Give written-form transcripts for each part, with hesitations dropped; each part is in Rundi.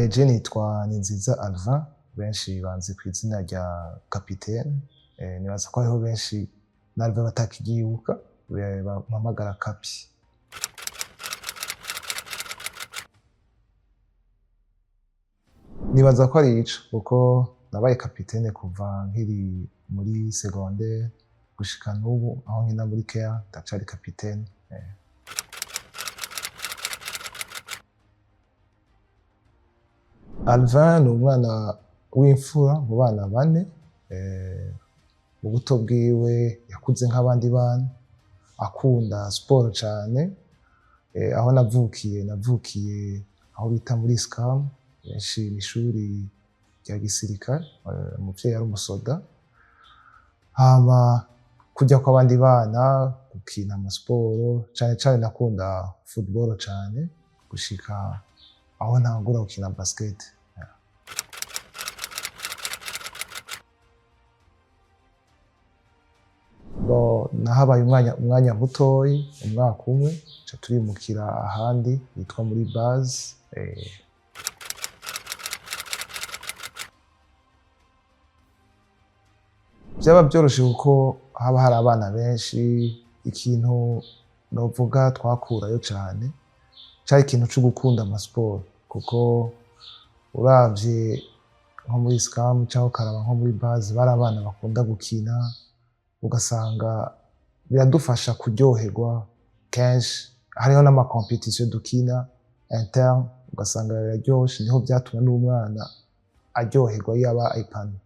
Je nitwa Ninziza Alvin, benshi banzi kw'izina rya Kapitene. Nibaza ko hariho benshi na Alvin batakiyibuka, bampamagara Kapi. Nibaza ko ari ico, kuko nabaye kapitene kuva nkiri muri secondaire gushika n'ubu aho nkina muri Care ndacari kapitene. Alvin ni umwana w'imfura mu bana bane. Mu buto bwiwe yakuze nk'abandi bana, akunda siporo cane. Aho navukiye, navukiye aho bita muri ISCAM, benshi mw'ishuri rya gisirikare, umuvyeyi yari umusoda. Hama kurya kw'abandi bana, gukina amasiporo, cane cane nakunda football cane gushika aho ntangura gukina basket. Bon, nahabaye umwanya mutoyi, umwaka umwe, ca turimukira ahandi hitwa muri base. Vyaba vyoroshe kuko haba hari abana benshi, ikintu novuga twakurayo cane cari ikintu co gukunda amasiporo, kuko uravye nko muri ISCAM canke ukaraba nko muri base, bari abana bakunda gukina, ugasanga biradufasha kuryoherwa kenshi. Hariho n'ama competition dukina interne, ugasanga biraryoshe, niho vyatuma n'umwana aryoherwa iyo aba épanoui.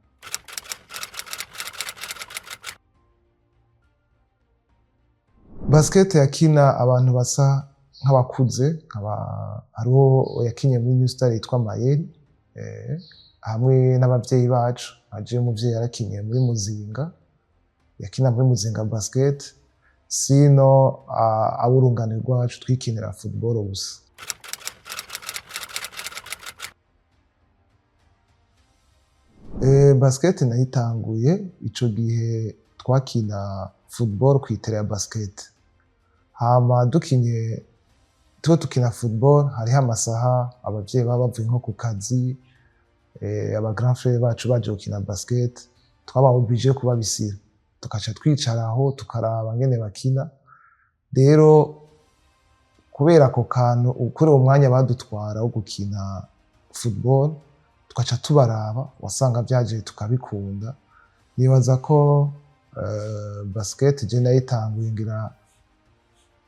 Basket yakina abantu basa nk'abakuze, hariho yakinye muri New Star yitwa Mayeri, hamwe n'abavyeyi bacu. Nka jewe umuvyeyi yarakinye muri Muzinga, yakina muri Muzinga basket, sino ab'urungano rwacu twikinira football gusa. Basket nayitanguye ico gihe twakina football kw'itera ya basket. Hama dukinye, turiko dukina football, hariho amasaha abavyeyi baba bavuye nko ku kazi, aba grand frère bacu baje gukina basket, twaba obligé kubabisira. Tugaca twicara aho tukaraba ngene bakina. Rero kubera ako kantu, kuri uwo mwanya badutwara wo gukina football, tugaca tubaraba, wasanga vyaje tukabikunda. Nibaza ko basket je nayitanguye ngira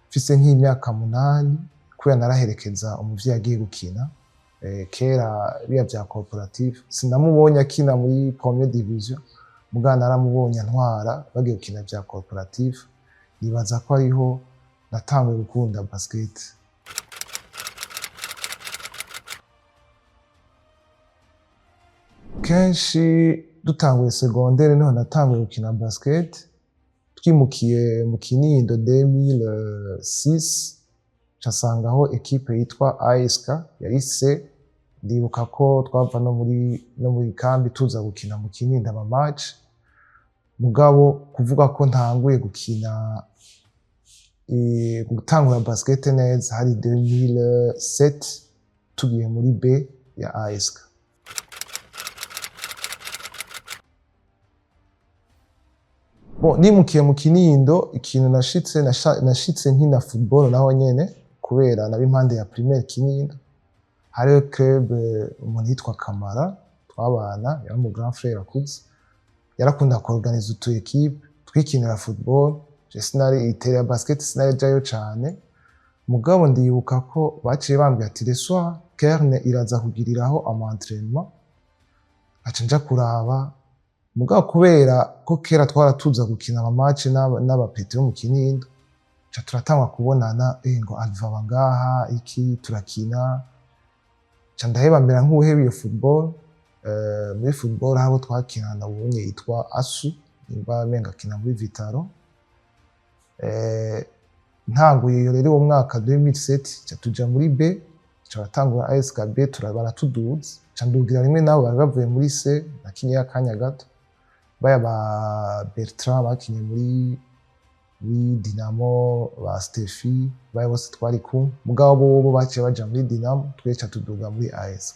mfise nk'imyaka 8, kubera naraherekeza umuvyeyi agiye gukina. Kera biriya vya cooperative, sinamubonye akina muri première division, mugabo naramubonye antwara bagiye gukina vya cooperative. Nibaza ko ariho natanguye gukunda basket. Kenshi dutanguye secondaire niho natanguye gukina basket. Twimukiye mu Kinindo 2006, nca nsangaho ekipe yitwa ASK yari C. Ndibuka ko twava no muri kambi tuza gukina mu Kinindo ama match. Mugabo kuvuga ko ntanguye gukina, gutangura basket neza hari 2007 tugiye muri B ya ASK. Bon, nimukiye mu Kinindo, ikintu nashitse nkina football naho nyene, kubera naba impande ya primaire Kinindo. Hariho club, umuntu yitwa Kamara twabana, yari umu grand frère akuze, yarakunda kuorganiza utu equipe twikinira football. Je sinari itere ya basket, sinari jayo cane, mugabo ndibuka ko baciye bambwira ati le soir Kerne iraza kugiriraho ama entraînement, nkaca nja kuraba. Mugabo kubera ko kera twara tuza gukina ama match n'abapete bo mu Kinindo, ca turatangwa kubonana, ngo Alva aba ngaha iki turakina, ca ndaheba mbera nk'uwuheba iyo football. Muri football habo twakinana ubunye yitwa Asu, nimba menga akina muri Vitaro. Ntanguye iyo rero uwo mwaka 2007, ca tuja muri B, ca batangura ASKB, baratuduza, ca ndugira rimwe nabo bari bavuye muri C, nakinyeyo akanya gato. Baya ba Bertrand bakinye muri Dinamo, ba Stefi, baya bose twari kumwe, mugabo bobo baciye baja muri Dinamo, twe ca tuduga muri AS.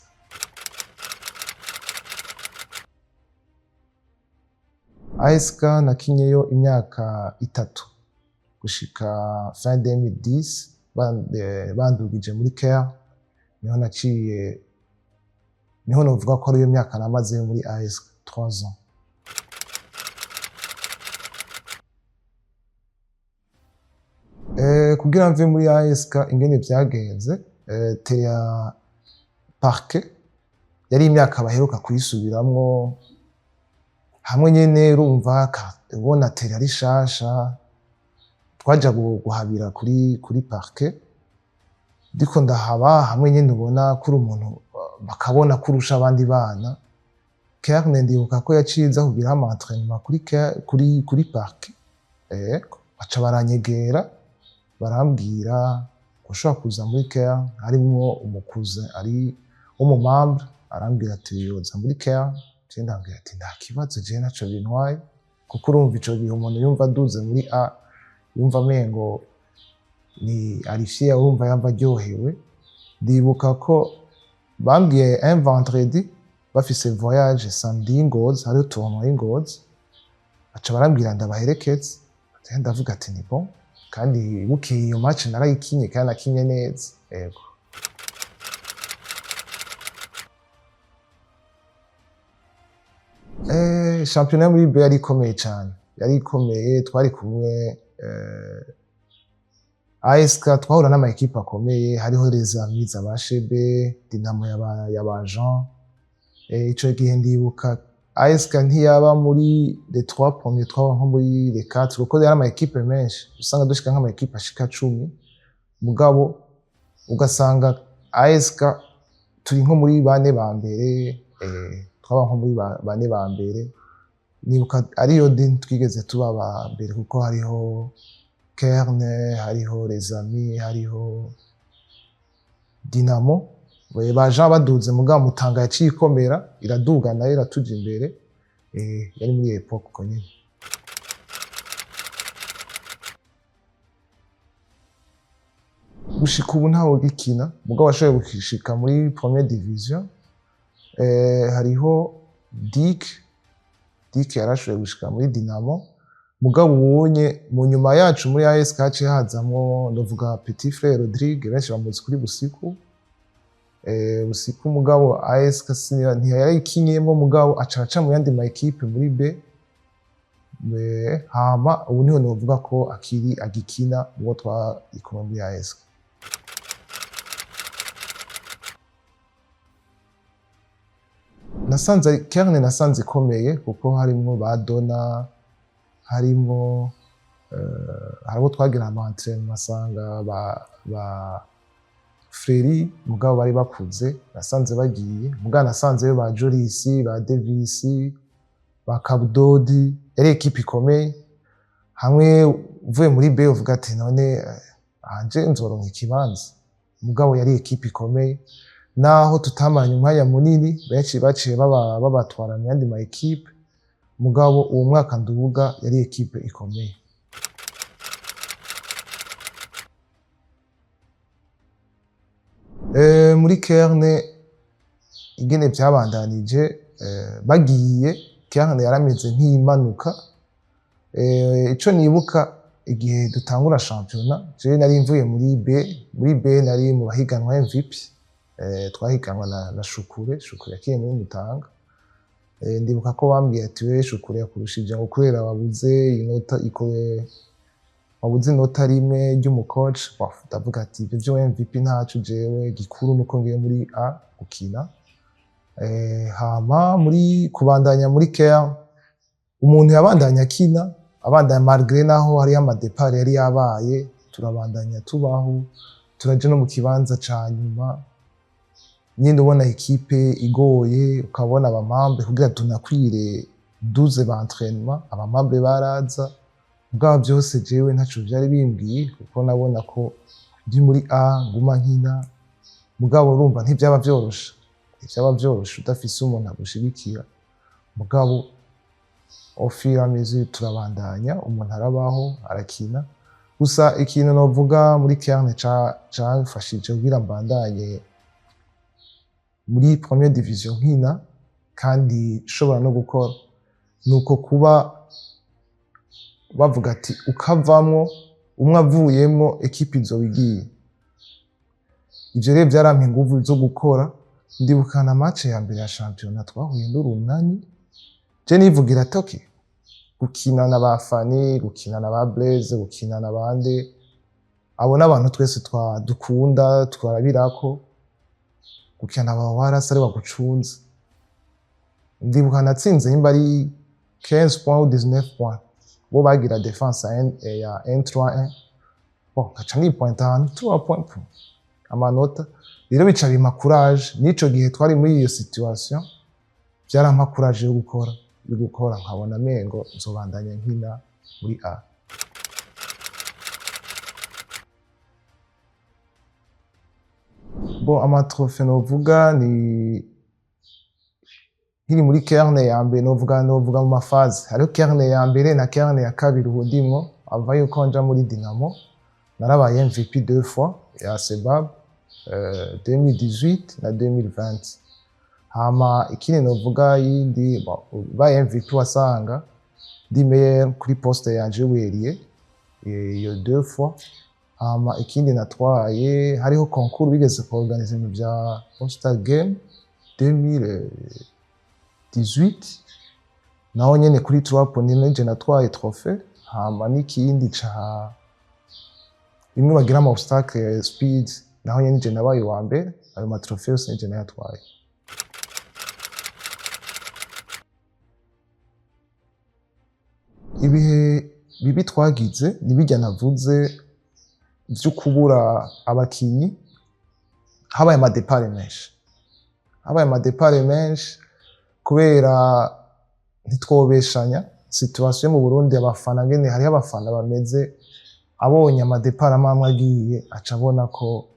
ASK nakinyeyo imyaka 3 gushika fin 2010, bandugije muri Care. Niho naciye, niho novuga ko ariyo myaka namazeyo muri ASK, 3 ans. Kugira mve muri ASK, ingene vyagenze, terrain parquet yari imyaka baheruka kuyisubiramwo hamwe nyene, urumva ubona terrain ari shasha, twaja guhabira kuri parquet. Ndiko ndahaba hamwe nyene, ubona ko uri umuntu, bakabona ko urusha abandi bana. Kerne ndibuka ko yaciye iza kugira ama entraînement kuri parquet, baca baranyegera, barambwira ko ushobora kuza muri Care. Harimwo umukuze ari w'umu membre, arambwira ati yoza muri Care. Je ndambwira ati nta kibazo, je ntaco bintwaye, kuko urumva ico gihe umuntu yumva aduze muri A, yumva amengo ni ari fier, urumva yumva aryohewe. Ndibuka ko bambwiye un vendredi, bafise voyage samedi y'i Ngozi, hariho tournoi y'i Ngozi, baca barambwira ndabaherekeze. Ndavuga ati ni bon. Kandi bukeye iyo match narayikinye, kandi nakinye neza, yego. Shampiyona yo muri B yari ikomeye cyane, yari ikomeye. Twari kumwe ASK, twahura n'ama équipe akomeye, hariho les Amis za Bashebe, Dinamo yaba Jean. Ico gihe ndibuka ASK ntiyaba muri les trois premiers, twaba nko muri les quatre, kuko yari ama équipe menshi, usanga dushika nk'ama équipe ashika 10, mugabo ugasanga ASK turi nko muri bane ba mbere, twaba nko muri bane ba mbere. Nibuka ariyo ndi twigeze tuba ba mbere, kuko hariho Kerne, hariho les Amis, hariho Dinamo. Ba Jean baduze, mugabo Mutanga yaciye ikomera, iraduga nayo iratuja imbere. Yari muri époque uko nyene. Gushika ubu ntawe ugikina, mugabo washoboye gushika muri première division, hariho Dick. Dick yarashoboye gushika muri Dinamo, mugabo ubunye mu nyuma yacu muri AS haciye hazamwo, ndavuga Petit Frère Rodrigue, benshi bamuzi kuri Busiku. Busiku, mugabo AS ntiyarayikinyemo, mugabo aca aca mu yandi ma équipe muri B. Hama ubu niho novuga ko akiri agikina, uwo twari muri AS. Nasanze Kerne, nasanze ikomeye, kuko harimwo ba Dona, harimwo harabo twagira ama entraînement, asanga ba Freri, mugabo bari bakuze, nasanze bagiye. Mugabo nasanzeyo ba Jorisi, ba Devisi, ba Kabudodi, yari équipe ikomeye. Hamwe uvuye muri B uvuga ati none anje nzoronka ikibanza, mugabo yari équipe ikomeye. Naho tutamaranye umwanya munini, benshi baciye babatwara mu yandi ma équipe, mugabo uwo mwaka nduga yari équipe ikomeye. Muri Kerne ingene vyabandanije, bagiye, Kerne yarameze nk'iyimanuka. Ico nibuka, igihe dutangura shampiyona, jewe nari mvuye muri B. Muri B nari mu bahiganwa MVP, twahiganwa na Shukure. Shukure yakiye muri Mutanga. Ndibuka ko bambwiye ati we Shukure yakurushije ngo kubera wabuze inota, wabuze inota rimwe ry'umu coach. Ndavuga ati ivyo vyo MVP ntaco, jewe gikuru nuko ngiye muri A gukina. Hama muri kubandanya muri Care, umuntu yabandanya akina, abandanya malgré naho hariyo ama départ yari yabaye, turabandanya tubaho, turaja no mu kibanza ca nyuma nyine. Ubona équipe igoye, ukabona aba membre kugira tunakwire 12 ba entraînement, aba membre baraza. Mugabo byose jewe ntaco vyari bimbwiye, kuko nabona ko ndi muri A, nguma nkina. Mugabo urumva ntivyaba vyoroshe, ntivyaba vyoroshe udafise umuntu agushigikira. Mugabo au fur et à mesure turabandanya, umuntu arabaho, arakina. Gusa ikintu novuga muri Kerne camfashije kugira mbandanye muri première division nkina kandi nshobora no gukora, Nuko kuba bavuga ati ukavamwo umwe avuyemwo, ekipe izoba igiye. Ivyo rero vyarampa inguvu zo gukora. Ndibuka na match ya mbere ya shampiyona twahuye n'Urunani, je nivugira ati okay, gukina na ba Fani, gukina na ba Blaise, gukina na bande, abo n'abantu twese twa dukunda twarabirako, gukina na ba Warasi ari bagucunze. Ndibuka natsinze nimba ari 15 points ou 19 points, bo bagira défense ya 1-3-1. Bon, nkaca nipointa ahantu 3 points, amanota rero bica bimpa courage. N'ico gihe twari muri iyo situation, vyarampa courage yo gukora, nkabona mengo nzobandanya nkina muri A. Bon, ama trophées novuga ni nkiri muri Kerne ya mbere, novuga mu ma phases, hariho Kerne ya mbere na Kerne ya kabiri. Ubu ndimwo ava yuko nja muri Dinamo, narabaye MVP deux fois ya Sebab, 2018 na 2020. Hama ikindi novuga yindi, bon, baye MVP wasanga ndi meilleur kuri poste yanje weriye iyo deux fois. Hama ikindi natwaye, hariho concours bigeze kuorganiza ibintu bya All Star Game 2018, naho nyene kuri 3 points nije natwaye trophée. Hama n'ikindi ca bimwe bagira ama obstacle speed, naho nyene nije nabaye uwa mbere. Ayo ma trophées yose nije nayatwaye. Ibihe bibi twagize ni bijya navuze vyo kubura abakinyi. Habaye ama départs menshi, habaye ama départs menshi kubera ntitwobeshanya, situation mu Burundi, abafana ngene hariho abafana bameze, abonye ama départs amwe amwe agiye, aca abona ko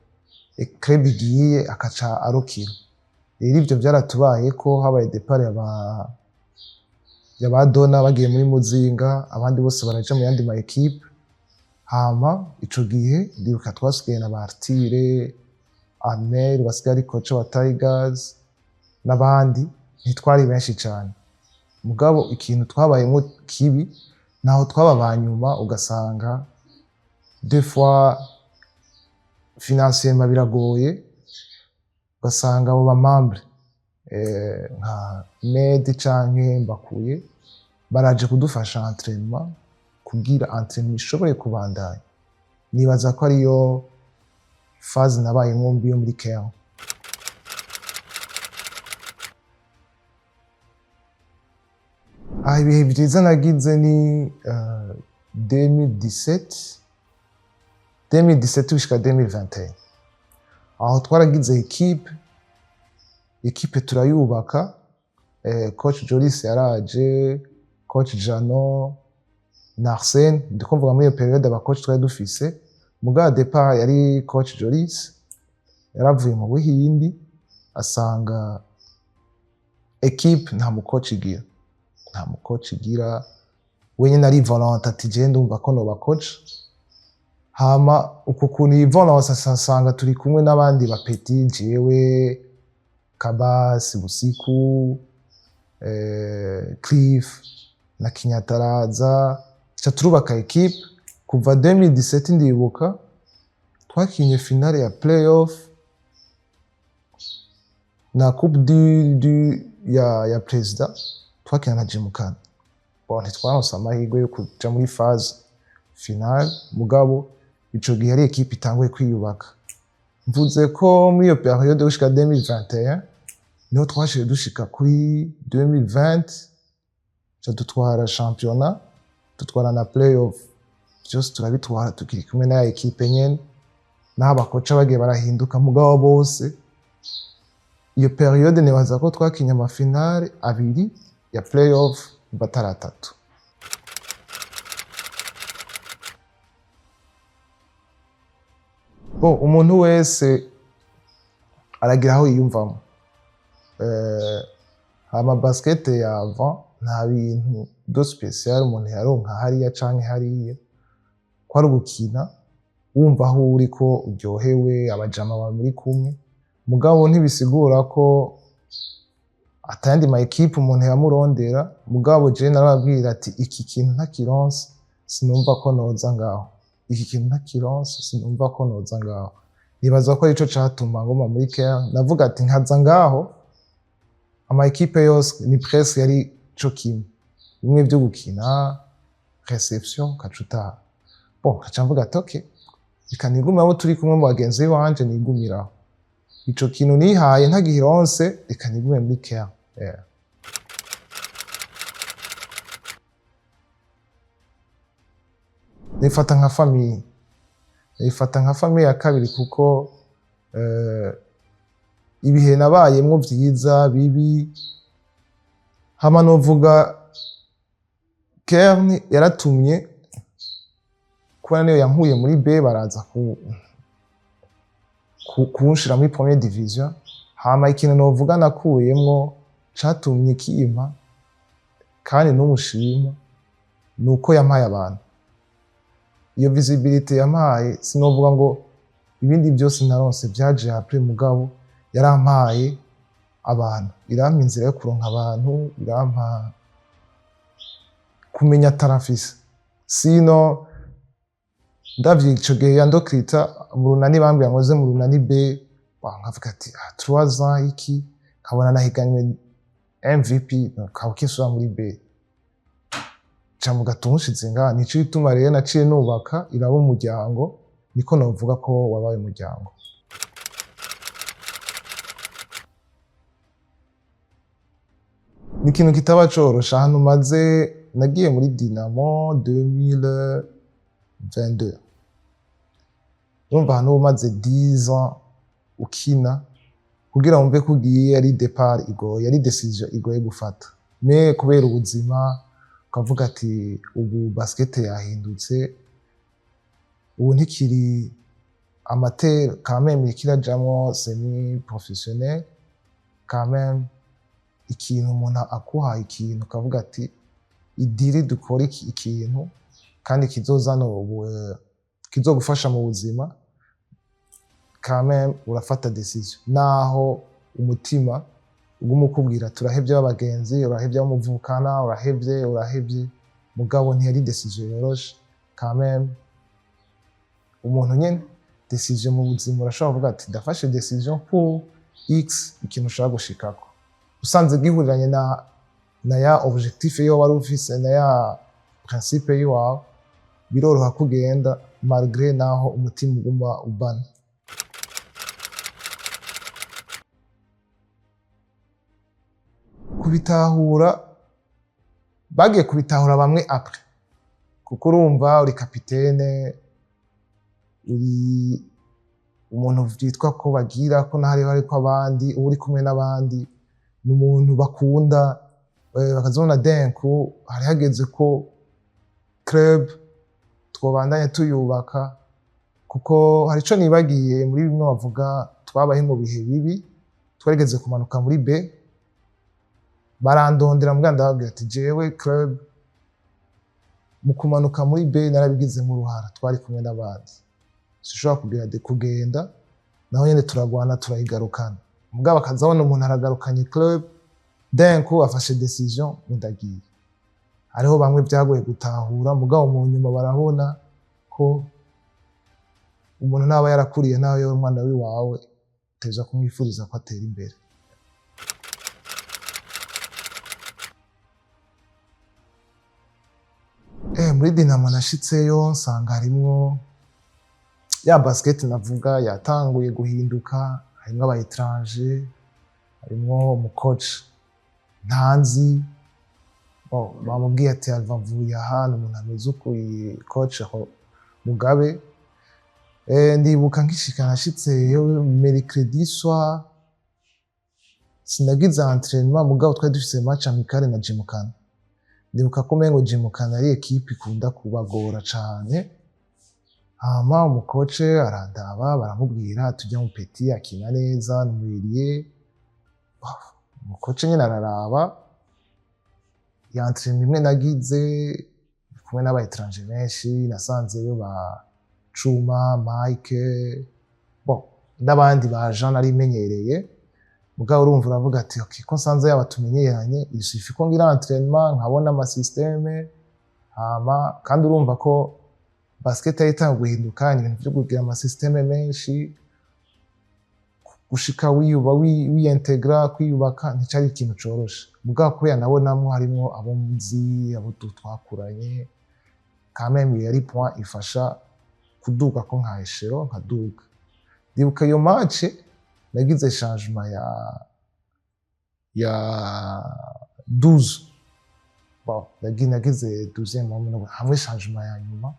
club igiye, akaca arukira. Rero ivyo vyaratubaye ko habaye départ ya ba Dona bagiye muri Muzinga, abandi bose baraja mu yandi ma équipes. Hama ico gihe ndibuka twasigaye na ba Artire Armel basigaye ari coach wa Tigers n'abandi, ntitwari benshi cane. Mugabo ikintu twabayemwo kibi, naho twaba ba nyuma, ugasanga des fois financièrement biragoye, ugasanga abo ba membres nka Med canke Mbakuye baraje kudufasha entraînement kugira entraînement ishobore kubandanya. Nibaza ko ariyo phase nabayemwo mbi yo muri Kenya. Ah, ibihe vyiza nagize ni 2017, 2017 gushika 2021. Aho twaragize équipe turayubaka. Coach Jolis yaraje, coach Jano na Arsène. Ndiko mvuga muri iyo période aba coach twari dufise. Mugabo départ yari coach Jolis, yaravuye mu Buhindi, asanga équipe nta mu coach igira, nta mu coach igira. Wenyine ari volonté ati je ndumva ko noba coach. Hama uko kuntu iyi volonté, asanga turi kumwe n'abandi ba petits, jewe, Kabasi Busiku, Cliff na Kinyataraza, ca turubaka équipe. Kuva 2017 ndibuka twakinye finale ya playoff na coupe du ya président, twakina na Jimukana. Bon, ntitwaronse amahirwe yo kuja muri phase finale, mugabo ico gihe ari équipe itanguye kwiyubaka. Mvuze ko muri iyo période gushika 2021 niho twashiye dushika kuri 2020, ca dutwara championnat, dutwara na playoff, vyose turabitwara tukiri kumwe na ya équipe nyene, naho aba coachs bagiye barahinduka, mugabo bose iyo période nibaza ko twakinye ama finales abiri ya playoff, batari atatu. Bon, umuntu wese aragira aho yiyumvamo. Hama basket ya avant nta bintu de spécial umuntu yaronka hariya canke hariya, kwari ugukina wumva aho uri ko uryohewe, abajama bawe muri kumwe. Mugabo ntibisigura ko Atayandi ma équipe umuntu yamurondera, mugabo je narababwira ati iki kintu ntakironse sinumva ko noza ngaho, iki kintu ntakironse sinumva ko noza ngaho. Nibaza ko arico catuma nguma muri Kern. Navuga ati nkaza ngaho, ama équipe yose ni presque yari co kimwe, bimwe vyo gukina réception ukaca utaha. Bon, nkaca mvuga ati ok, reka nigume abo turi kumwe mu bagenzi banje, nigumiraho ico kintu nihaye ntagironse, reka nigume muri Kern, yeah. Nifata nka famille, nifata nka famille ya kabiri, kuko ibihe nabayemwo vyiza, bibi, hama novuga Kern yaratumye kubona niyo yankuye muri B, baraza kunshira muri première division. Hama ikintu novuga nakuyemwo catumye kimpa kandi n'umushima ni uko yampaye abantu, iyo visibilité yampaye. Sinovuga ngo ibindi byose naronse vyaje après, mugabo yarampaye abantu, irampa inzira yo kuronka abantu, irampa kumenya atarafise. Sino ndavye ico gihe yandokrita mu Runani, bambwira ngo ze mu Runani B. Bah, nkavuga ati ah, 3 ans iki, nkabona nahiganywe MVP, nkaba kinsubira muri B, ca mu gatunshize ngaha. Nico gituma rero naciye nubaka iraba umuryango, niko novuga ko wabaye umuryango. Ni ikintu kitaba coroshe. Ahantu maze nagiye muri Dinamo 2022, urumva ahantu uba umaze 10 ans ukina, kugira wumve ko ugiye ari départ igoye, ari décision igoye gufata. Mais kubera ubuzima, ukavuga ati ubu basket yahindutse, ubu ntikiri amateur, quand même iriko irajamwo semi professionnel quand même. Ikintu umuntu akuhaye, ikintu ukavuga ati idiri dukora iki ikintu kandi kizozana ubu kizogufasha mu buzima, quand même urafata décision, naho umutima uguma ukubwira turahevye abagenzi, urahevye abo muvukana, urahevye, urahevye. Mugabo ntiyari décision yoroshe quand même. Umuntu nyene décision mu buzima, urashobora kuvuga ati ndafashe décision pour x ikintu ushaka gushikako, usanze gihuriranye na ya objectif yo wari ufise, na ya principe yiwawe, biroroha kugenda malgré naho umutima uguma ubana. Kubitahura, bagiye kubitahura bamwe après, kuko urumva uri capitaine, uri umuntu vyitwa ko bagira ko nahariho, hariko abandi, uba uri kumwe n'abandi, ni umuntu bakunda, bakazibona denku hari hageze ko club twobandanya tuyubaka. Kuko hari ico nibagiye muri bimwe bavuga, twabaye mu bihe bibi, twarigeze kumanuka muri B, barandondera, mbwa ndababwira ati jewe club mu kumanuka muri B narabigizemo uruhara, twari kumwe n'abandi, sinshobora kugira de kugenda. Naho nyene turagwana turayigarukana, mugabo akazabona umuntu aragarukanye club, d'un coup afashe décision ndagiye. Hariho bamwe byagoye gutahura, mugabo mu nyuma barabona ko umuntu naba yarakuriye, nawe yowe umwana wiwawe uteza kumwifuriza ko atera imbere. Muri Dinamo nashitseyo nsanga harimwo ya basket navuga yatanguye guhinduka, harimwo aba étranger, harimwo umu coach ntanzi. Bon, bamubwiye ati Alva mvuye aha, ni umuntu ameze uku, iyi coach aho Mugabe. Ndibuka nkishika, nashitseyo mercredi soir, sinagize entraînement, mugabo twari dufise match amicale na Jimukana. Ndibuka ko umengo Jimukana ari équipe ikunda kubagora cane. Hama umu coach arandaba, baramubwira tujya mu petit akina neza, ni umuyeriye. Umu coach nyene araraba ya entraînement imwe nagize kumwe n'aba étranger benshi, nasanzeyo ba Cuma, Mike, bon, n'abandi ba Jean nari menyereye. Mugabo urumva uravuga ati: "Okay, ko nsanze yaba tumenyeranye, il suffit ko ngira entraînement nkabona ama système." Hama kandi urumva ko basket yari itanguye guhinduka, ni ibintu vyo kugira ama système menshi. Gushika wiyuba wiyintegra, kwiyubaka nticari ikintu coroshe. Mugabo kubera nabonamwo harimwo abo nzi, abo twakuranye, quand même yari point ifasha kuduga ko nka échelon, nkaduga. Ndibuka iyo match nagize changement ya 12. Bon, nagize 12e homme hamwe changement ya nyuma.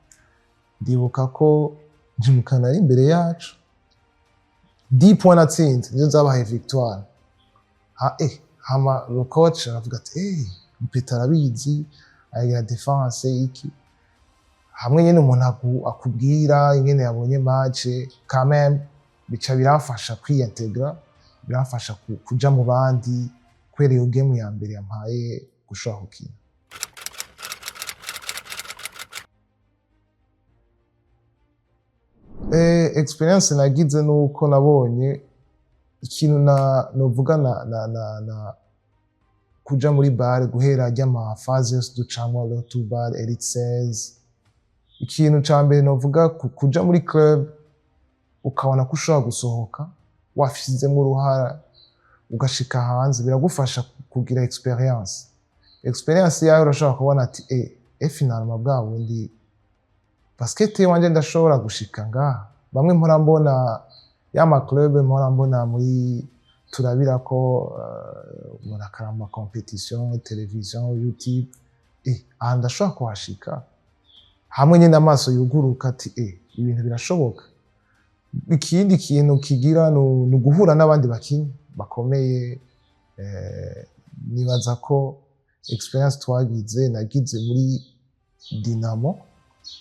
Ndibuka ko Jimukana ari imbere yacu, 10 points natsinze nizo zabahaye victoire. Ha, hama le coach aravuga ati: "Mpeta arabizi, agira défense iki." Hamwe nyene umuntu akubwira ingene yabonye match, quand même bica biramfasha kwiyintegra, biramfasha kuja mu bandi, kubera iyo game ya mbere yampaye gushobora gukina. Experience nagize nuko nabonye ikintu na novuga na kuja muri BAL, guhera ry'ama phase yose ducamwo, le to BAL, Elite 16. Ikintu ca mbere novuga, kuja muri club ukabona ko ushobora gusohoka wafizemo uruhara, ugashika hanze, biragufasha kugira experience. Experience yawe urashobora kubona ati: Finalement bwa bundi basket wanje ndashobora gushika ngaha." Bamwe mpora mbona ya ma club, mpora mbona muri turabira ko umuntu akara ama competition, television, YouTube, aha ndashobora kuhashika. Hamwe nyine amaso yuguruka ati: "Ibintu birashoboka." Ikindi kintu kigira ni uguhura n'abandi bakinyi bakomeye. Nibaza ko experience twagize, nagize muri Dinamo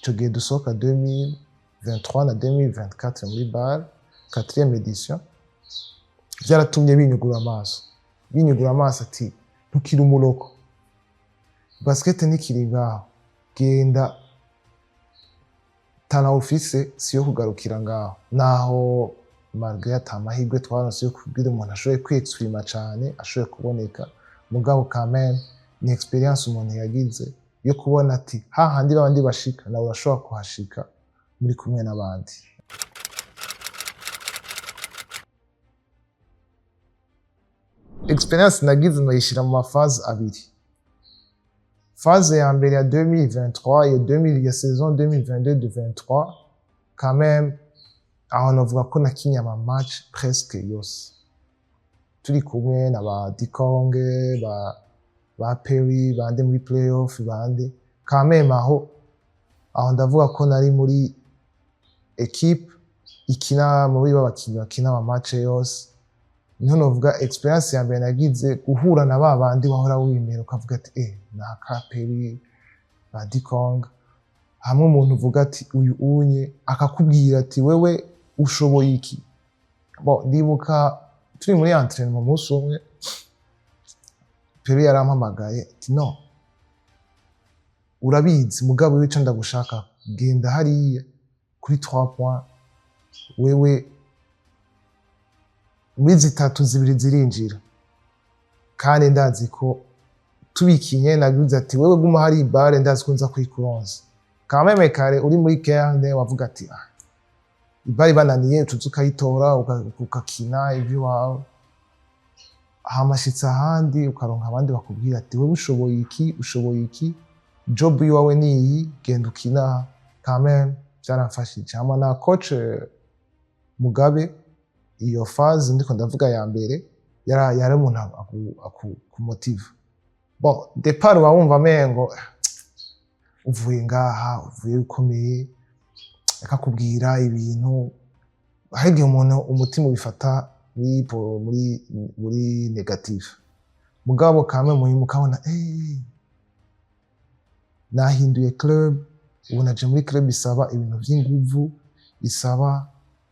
ico gihe dusohoka 2023 na 2024 muri BAL 4e édition, byaratumye binyugura amaso, binyugura amaso ati: "Ntukiri umuroko, basket ntikiri ngaho, genda tana ufise siyo kugarukira ngaho." Naho malgré ata amahirwe twaronse yo kugira umuntu ashoboye kwexprima cane, ashoboye kuboneka, mugabo quand même ni experience umuntu yagize yo kubona ati hahandi babandi bashika, nawe urashobora kuhashika muri kumwe n'abandi. Experience nagize noyishira mu ma phase abiri. Phase ya mbere ya 2023, iyo 2000, ya saison 2022 23, quand même aho novuga ko nakinye ama match presque yose, turi kumwe na ba Dikonge, ba Perry, bande muri playoff, bande. Quand même aho ndavuga ko nari muri équipe ikina, muri babakinyi bakina ama match yose. Niho novuga experience ya mbere nagize, guhura na ba bandi wahora wimera ukavuga ati: "Naka Perry, ba Dikong." Hamwe umuntu uvuga ati uyu unye akakubwira ati: "Wewe ushoboye iki?" Bon, ndibuka turi muri entraînement umunsi umwe, Perry yarampamagaye ati: "No urabizi, mugabo wica ndagushaka, genda hariya kuri 3 points, wewe muri zitatu zibiri zirinjira, kandi ndazi ko tubikinye." Nagize ati: "Wewe guma hari balle, ndazi ko nza kuyikuronsa." Quand même kare uri muri kerne wavuga ati: "Ah, ibari bananiye, utuza ukayitora, ugakina iby'iwawe." Hamashitse ahandi ukaronka abandi bakubwira ati: "Wewe ushoboye iki, ushoboye iki, job iwawe ni iyi, genda ukina." Quand même byaramfashije. Hama na coach Mugabe, iyo phase ndiko ndavuga ya mbere, yari umuntu akumotiva. Bon, départ uba wumva amengo uvuye ngaha, uvuye ukomeye, akakubwira ibintu. Hari igihe umuntu umutima ubifata muri négatif, mugabo kamwe muhimu ukabona: "Nahinduye club, ubu naje muri club isaba ibintu vy'inguvu, isaba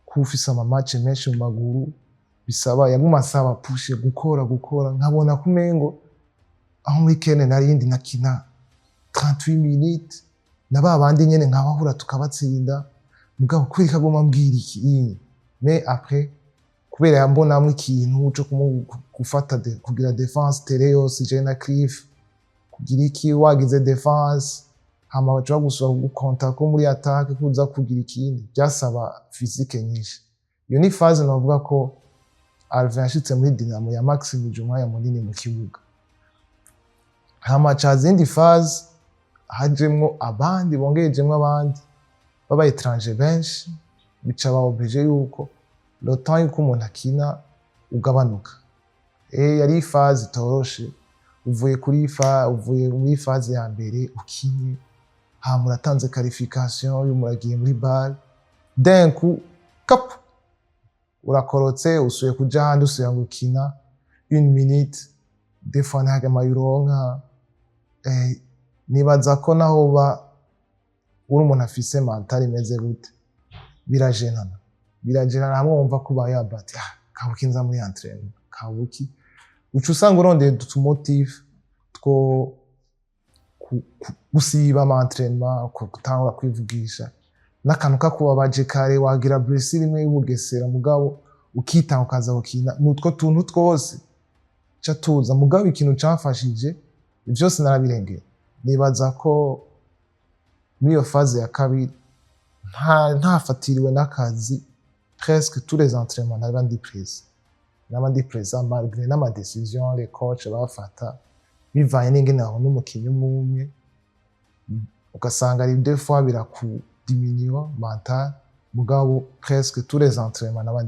kuba ufise ama match menshi mu maguru, bisaba." Yaguma asaba pushe gukora, gukora. Nkabona ko umengo aho muri kene narindi nakina 38 minutes na ba bandi nyene nkabahura tukabatsinda, mugabo kubera ko aguma ambwira iki iyi. Mais après Kubera yambonamwo ikintu co gufata kugira défense terrain yose, je na Cliff, kugira iki, wagize défense, hama baca bagusaba kugukonta ko muri attaque kuza kugira ikindi, byasaba physique nyinshi. Iyo ni phase navuga ko Alvin yashitse muri Dinamo ya maximije umwanya munini mu kibuga. Hama ca zindi phase hajemwo abandi, bongeyejemwo abandi baba étranger benshi, bica ba obligé yuko le temps yuko umuntu akina ugabanuka. Yari phase itoroshe. Uvuye kuri fa uvuye muri phase ya mbere ukinye, hama uratanze qualification, muragiye muri BAL, d'un coup kap urakorotse, usuye kuja ahandi, usuye gukina une minute, des fois nta uronka. Nibaza ko naho uba uri umuntu afise mental imeze gute, birajenana, birajenana. Hamwe wumva ko ubaye abati, ah, kabuki nza muri entraînement, kabuki uca usanga urondeye utu motif two gusiba ama entraînement, gutangura kwivugisha n'akantu kakubabaje kare, wagira blessure imwe y'ubugesera, mugabo ukitanga ukaza gukina. Nutwo tuntu twose ca tuza. Mugabo ikintu camfashije, vyose narabirengeye. Nibaza ko muri iyo phase ya kabiri ntafatiriwe n'akazi, presque tous les entraînements naba ndi présent, naba ndi présent malgré n'ama décision les coach bafata, bivanye n'ingene babona umukinyi umwe umwe, ugasanga ari deux fois birakudiminuwa mental. Mugabo presque tous les entraînements naba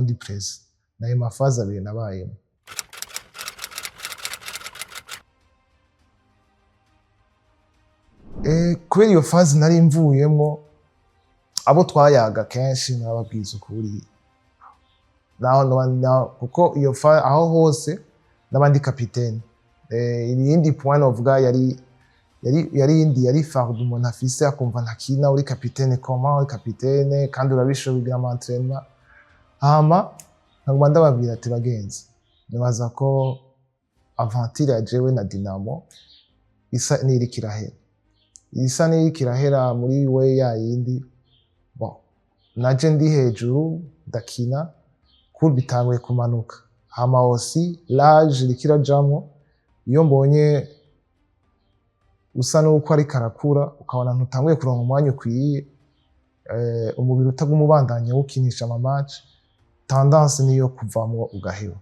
ndi présent. Nayo ma phase abiri nabayemo. Kubera iyo phase nari mvuyemo, abo twayaga kenshi nababwiza ukuri naho kuko iyo aho hose n'abandi kapitene. Iyindi point novuga yari yindi yari farde umuntu afise, akumva ntakina, uri kapitene, comment uri kapitene kandi urabishoboye ugira ama entraînement. Hama nkaguma ndababwira ati: "Bagenzi, nibaza ko aventure ya jewe na Dinamo isa n'iriko irahera, isa n'iriko irahera muri we ya yindi. Bon, naje ndi hejuru ndakina, courbe itanguye kumanuka, hama aussi l'âge iriko irajamwo. Iyo mbonye usa n'uko ariko arakura, ukabona ntutanguye kuronka umwanya ukwiye, umubiri utaguma ubandanya wukinisha ama match, tendance niyo kuvamwo ugaheba."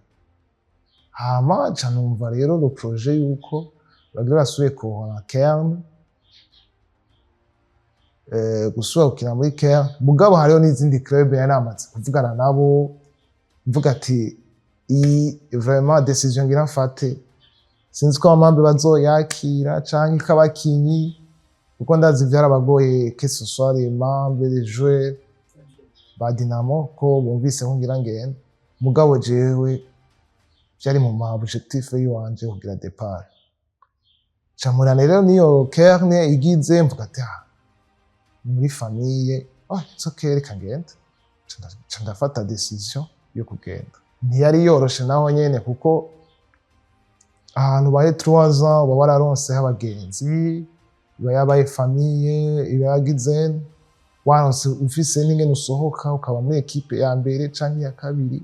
Hama ca numva rero le projet yuko bagira basubiye kuronka Kern, gusubira gukina muri Kern. Mugabo hariho n'izindi club yari namaze kuvugana nabo, mvuga ati: "Iyi vraiment décision ngira mfate, sinzi ko abamambe bazoyakira canke ko abakinyi, kuko ndazi vyarabagoye, que ce soit les membres, les joueurs ba Dinamo, ko bumvise ko ngira ngende. Mugabo jewe vyari mu ma objectif yiwanje kugira départ." Camurana rero niyo Kern igize, mvuga ati: "Ah, muri famille, oh, it's okay, reka ngende." Ca ndafata décision yo kugenda. Ntiyari yoroshe naho nyene, kuko ahantu ubaye 3 ans uba wararonseho abagenzi, iba yabaye famille, iba yagize waronse ufise n'ingene usohoka ukaba muri équipe ya mbere canke iya kabiri.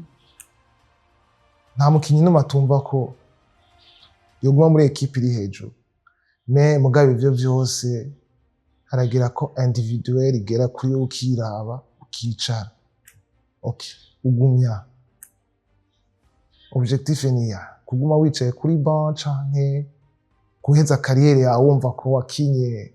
Nta mukinyi n'umwe atumva ko yoguma muri équipe iri hejuru. Mais mugabo ivyo vyose haragira ko individuel igera kuri wowe, ukiraba, ukicara, okay, ugumya objectif ni ya kuguma wicaye kuri banc canke guheza carrière yawe wumva ko wakinye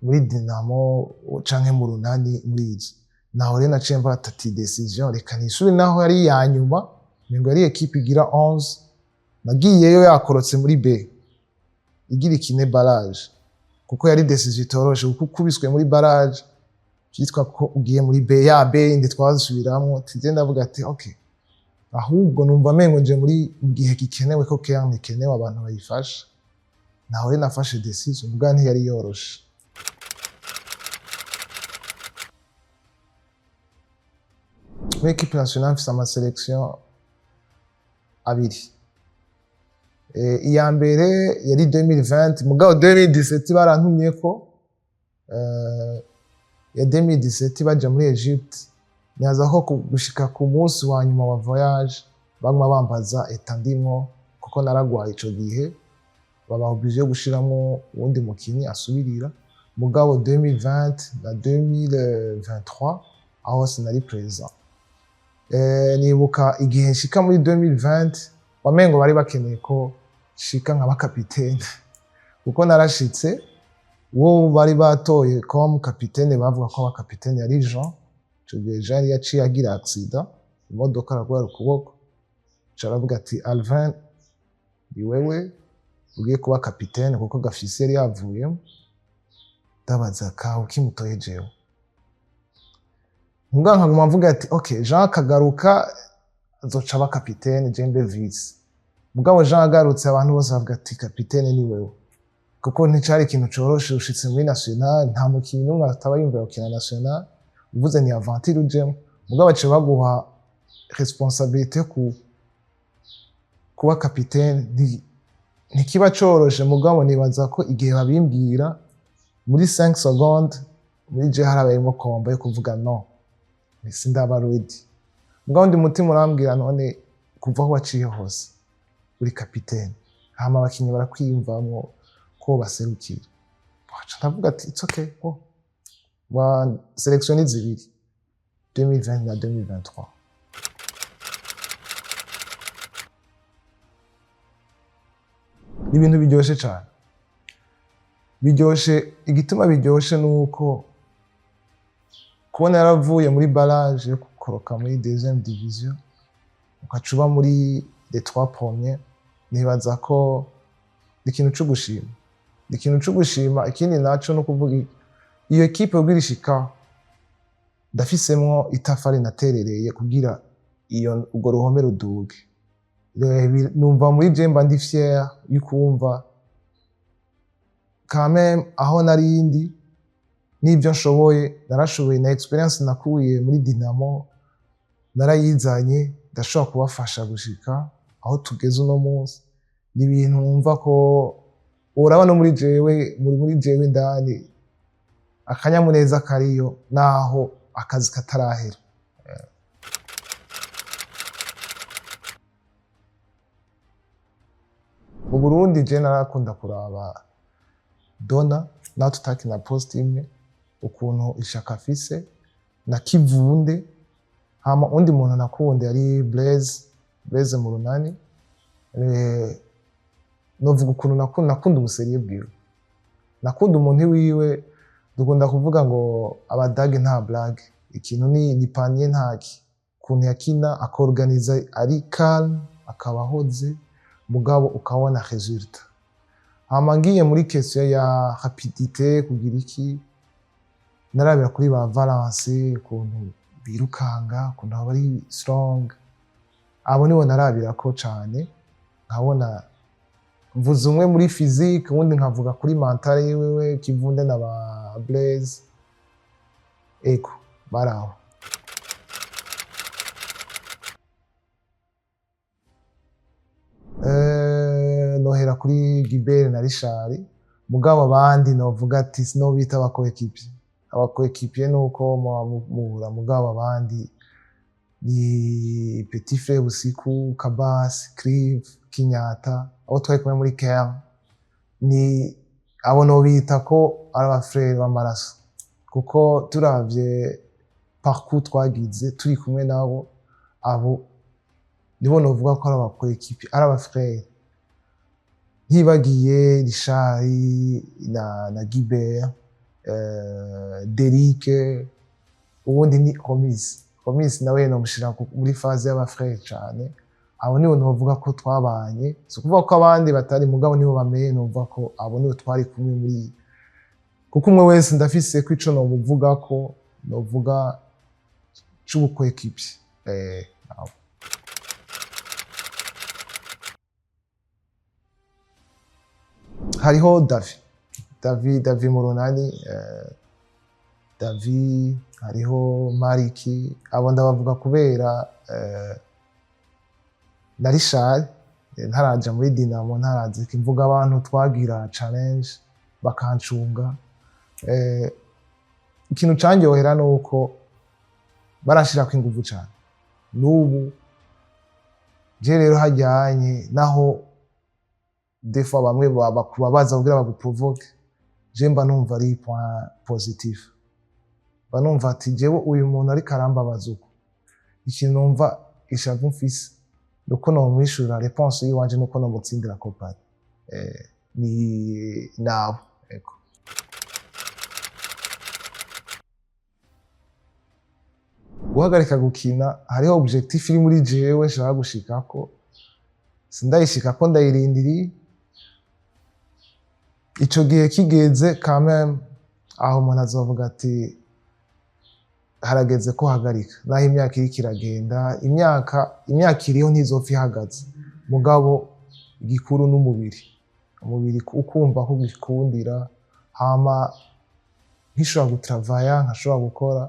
muri Dinamo canke mu Runani muri izo. Naho rero naciye mfata ati décision, reka nisubire naho yari iya nyuma, ngo yari équipe igira 11. Nagiyeyo yakorotse muri B, igira ikine barrage, kuko yari décision itoroshe, kuko ukubiswe muri barrage vyitwa ko ugiye muri B, ya B yindi twasubiramwo. Tije ndavuga ati: "Okay, ahubwo numva mengo nje muri mu gihe gikenewe, ko Kern ikenewe abantu bayifasha." Naho rero nafashe décision, muga ntiyari yoroshe. Muri équipe nationale mfise ama sélection abiri. Iya mbere yari 2020, mugabo 2017 barantumyeko. Ya 2017 baja muri Egypte. Nibaza ko gushika ku munsi wa nyuma wa voyage baguma bambaza état ndimwo, kuko naragwaye ico gihe, baba obligé yo gushiramwo uwundi mukinyi asubirira. Mugabo 2020 na 2023 aho hose nari présent. Nibuka igihe nshika muri 2020, wamengo bari bakeneye ko nshika nkaba kapitene, kuko narashitse, uwo bari batoye comme capitaine, bavuga ko aba capitaine yari Jean. Ico gihe Jean yari yaciye agira accident imodoka, aragwara ukuboko, aca aravuga ati: "Alvin, ni wewe ugiye kuba kapitene," kuko Gafisi yari yavuyemo. Ndabaza kawe ukimutoye jewe, mbwa nkaguma mvuga ati: "Ok, Jean akagaruka azoca aba kapitene, je mbe vice." Mugabo Jean agarutse, abantu bose bavuga ati: "Kapitene ni wewe," kuko nticari ikintu coroshe. Ushitse muri national, nta mukinyi n'umwe ataba yumvira gukina national, uvuze ni aventure ujemo, mugabo baciye baguha responsabilité yo kuba kapitene. Ntikiba coroshe, mugabo nibaza ko igihe babimbwira, muri 5 secondes muri je harabayemo combat yo kuvuga: "No, sindaba ready." Mugabo undi mutima urambwira: "None kuva aho waciye hose uri kapitene, hama abakinyi barakwiyumvamwo ko baserukira." Waca ndavuga ati: "It's okay." Oh. Wa sélection ni zibiri, 2020 na 2023. Ni ibintu biryoshe cyane, biryoshe. Igituma biryoshe ni uko kubona yaravuye muri barrage yo gukoroka muri deuxième division, ugaca uba muri les trois premiers, nibaza ko ni ikintu co gushima, ni ikintu co gushima. Ikindi naco no kuvuga iyo équipe kugira ishikaho, ndafisemwo itafari naterereye kugira iyo urwo ruhome ruduge. Numva muri je mba ndi fier y'ukumva quand même aho narindi n'ibyo nshoboye narashoboye, na expérience nakuye muri Dinamo narayizanye, ndashobora kubafasha gushika aho tugeze uno munsi. Ni ibintu numva ko uraba no muri jewe, muri jewe indani akanyamuneza kariyo, naho akazi katarahera. Mu Burundi je narakunda kuraba Dona, naho tutakina poste imwe, ukuntu ishaka afise na Kivunde. Hama undi muntu nakunda yari Blaise, Blaise mu Runani. Novuga ukuntu nakunda ubu sérieux bwiwe, nakunda umuntu wiwe. Dukunda kuvuga ngo abadage nta blague, ikintu ni panier ntaki. Ukuntu yakina, akorganiza, ari calme, akaba ahoze, mugabo ukabona résultat. Hama ngiye muri question ya rapidité, kugira iki, narabira kuri ba Valence, ukuntu birukanga, ukuntu baba ari strong. Abo nibo narabirako cane, nkabona mvuze umwe muri physique, uwundi nkavuga kuri mental yiwewe, Kivunde na ba Blaise. Ego, baraho. Nohera kuri Gilbert na Richard, mugabo abandi novuga ati sinobita aba coéquipier. Aba coéquipier nuko muba muhura, mugabo abandi ni Petit Frère Busiku, Kabasi, Clive, Kinyata, abo twari kumwe muri Kern, ni abo nobita ko ari aba frère b'amaraso, kuko turavye parcours twagize turi kumwe nabo, abo nibo novuga ko ari aba coéquipier, ari aba frère. Ntibagiye Richard na Gilbert, Derrick, ubundi ni Romis. Romis nawe nomushira muri phase y'aba frère cane. Abo nibo novuga ko twabanye, si ukuvuga ko abandi batari, mugabo nibo bameye. Numva ko abo nibo twari kumwe muri, kuko umwe wese ndafise ko ico nomuvuga ko novuga c'ubu coéquipier. Abo. Hariho Davi, Davi mu Runani, Davi, hariho Mariki. Abo ndabavuga kubera na Richard, ntaraja muri Dinamo, ntaraza mvuga abantu twagira challenge bakancunga. Ikintu candyohera nuko Baranshirako inguvu cane. N'ubu je rero hajyanye naho des fois bamwe bakubabaza kugira baguprovoke, je mba numva ari point positif. Mba numva ati jewe uyu muntu ariko arambabaza uko, ikintu numva ishavu mfise nuko nomwishura réponse yiwanje, nuko nomutsindira kopari. Ni nabo, ego. Guhagarika gukina, hariho objectif iri muri jewe nshaka gushikako, sindayishikako, ndayirindiriye. Ico gihe kigeze, quand même aho umuntu azovuga ati harageze ko hagarika. Naho imyaka iriko iragenda, imyaka iriho, ntizopfa ihagaze. Mugabo igikuru n'umubiri, umubiri ukumva ko ugikundira, hama nkishobora gutravaya, nkashobora gukora.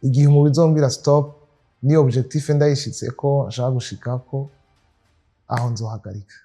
Igihe umubiri uzombwira stop, ni objectif ndayishitseko nshaka gushikako, aho nzohagarika.